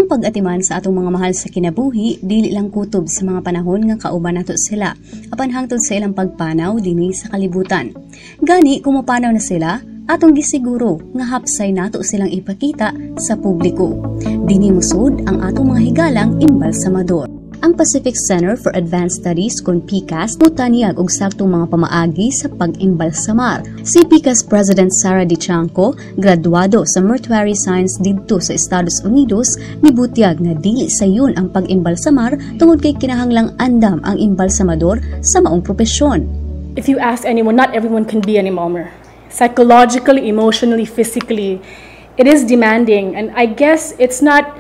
Ang pag-atiman sa atong mga mahal sa kinabuhi dili lang kutob sa mga panahon nga kauban nato sila, apan hangtod sa ilang pagpanaw dinhi sa kalibutan. Gani kung mopanaw na sila, atong gisiguro nga hapsay nato silang ipakita sa publiko. Dinhi mosud ang atong mga higalang imbalsamador. Ang Pacific Center for Advanced Studies kon PCAS mutanyag og saktong mga pamaagi sa pag-imbalsamar. Si PCAS President Sarah Dichanco, graduado sa Mortuary Science didto sa Estados Unidos, nibutyag nga dili sayon ang pag-imbalsamar tungod kay kinahanglang andam ang imbalsamador sa maong propesyon. If you ask anyone, not everyone can be an embalmer. Psychologically, emotionally, physically, it is demanding. And I guess it's not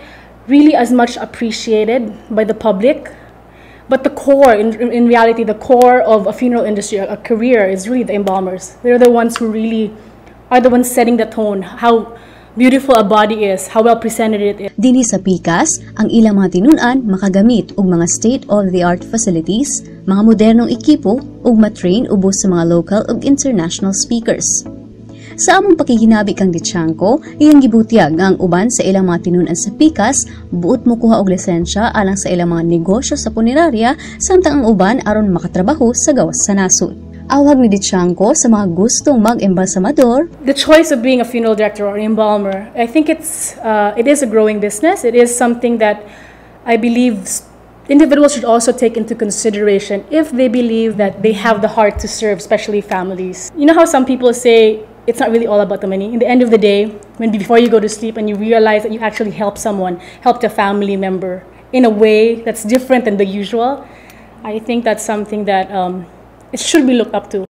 really as much appreciated by the public. But the core, in reality, the core of a funeral industry, a career, is really the embalmers. They're the ones who really are the ones setting the tone, how beautiful a body is, how well presented it is. Dinhi sa PCAS, ang ilang mga tinun-an makagamit og mga state-of-the-art facilities, mga modernong ekipo ug matrain ubos sa mga local ug international speakers. Sa among pakiginabi kang Dichanco, iyang gibutyag nga ang uban sa ilang mga tinun-an sa PCAS buot mokuha og lisensya alang sa ilang mga negosyo sa punerarya, samtang ang uban aron makatrabaho sa gawas sa nasod. Awag ni Dichanco sa mga gustong mag-embalsamador. The choice of being a funeral director or embalmer, I think it is a growing business. It is something that I believe individuals should also take into consideration if they believe that they have the heart to serve, especially families. You know how some people say it's not really all about the money? In the end of the day, when before you go to sleep and you realize that you actually helped someone, helped a family member in a way that's different than the usual, I think that's something that it should be looked up to.